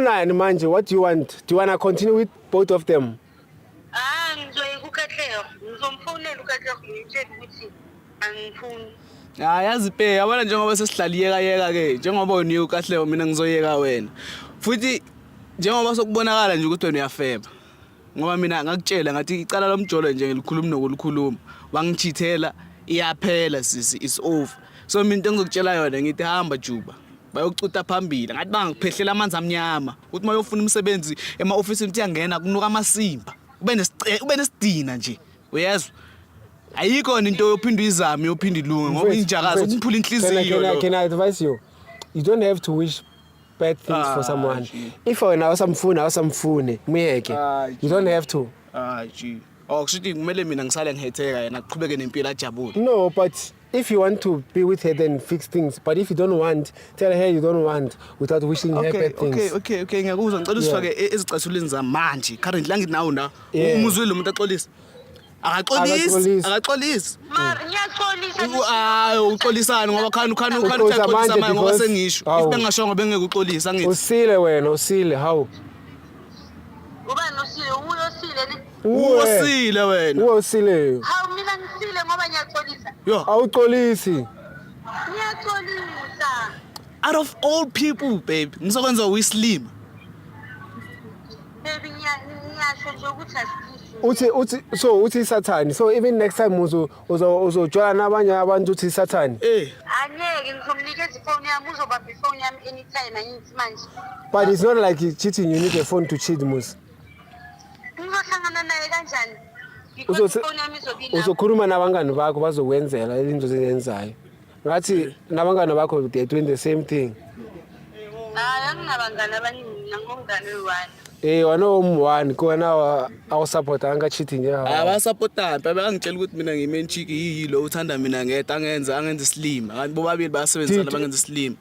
Ufunani manje? What do you want? Do you wanna continue with both of them? Ah, ngizoyeka uKatlego. Ngizomfonela uKatlego ngimtshele ukuthi angifuni. Hayi, yazi pe, yabona njengoba sesihlala iyeka yeka ke, njengoba wena uye uKatlego, mina ngizoyeka wena. Futhi njengoba sokubonakala nje ukuthi wena uyafeba. Ngoba mina ngakutshela ngathi icala lomjolo nje ngilikhuluma nokulikhuluma. Wangichithela, iyaphela sisi, it's over. So mina into engizokutshela yona ngithi hamba juba. Bayokucuta phambili ngathi bangakuphehlela amanzi amnyama. Uthi uma uyofuna umsebenzi ema-ofisini uthi uyangena kunuka amasimba. Ube nesidina nje. Uyezwa? Ayikho into yophinde uyizame yophinde ilunge ngoba Mfethu, injakazi mfethu, ukumphula inhliziyo Can I, lo. can I advise you? You don't have to wish bad things for Ah, someone. gee. If wena awusamfuni, awusamfuni, muyeke. Ah, You don't have to. Hayi ji. Oh, kusho ukuthi kumele mina ngisale ngihetheka, yena aqhubeke nempilo ajabule. No, but if you want to be with her, then fix things. But if you don't want, tell her you don't want without wishing her bad things. Okay, ngiyakuzwa. Ngicela usifake ezicathulweni zamanje. Currently angithi nawe na. Umuzwile umuntu axolisa. Akaxolisi, Akaxolisi. akaxolisi. Mara ngiyaxolisa. Hayi, uxolisani ngoba khani Uxolisa uyaxolisa manje manje ngoba because- sengisho. If Hawu. bengashongo bengeke uxolisa angithi. Usile wena, usile, hawu. Ubani osile? Uye osile ne? Uwe. Usile wena. Uwe usile. Hawu, mina ngisile ngoba ngiyaxolisa. Yo, Awuxolisi. Ngiyaxolisa. Out of all people, babe, ngizokwenza uyislima. Baby, ngiyasho nje ukuthi asifisi. Uthi so uthi Sathani. So even next time uzo uzo uzojola nabanye abantu uthi Sathani. Eh. Angeke, ngizomnikeza ifoni yami, uzobamba ifoni yami anytime, angithi manje. But it's not like cheating, you need a phone to cheat, mus. Ngizohlangana naye kanjani? Because ifoni yami izobe ilapho. Uzokhuluma nabangani bakho, bazokwenzela izinto ozenzayo. Ngathi nabangani bakho, they are doing the same thing. Hayi, anginabangani abaningi mina, ngomngane oyi-one. Eh, wena om-one ke wena awusupportanga cheating ya hao. Abasapotani phela, bangitshela ukuthi mina ngiyi-main chick, yiyi lo uthanda mina ngedwa, angenza isilima, kanti bobabili bayasebenzisana, bangenza isilima.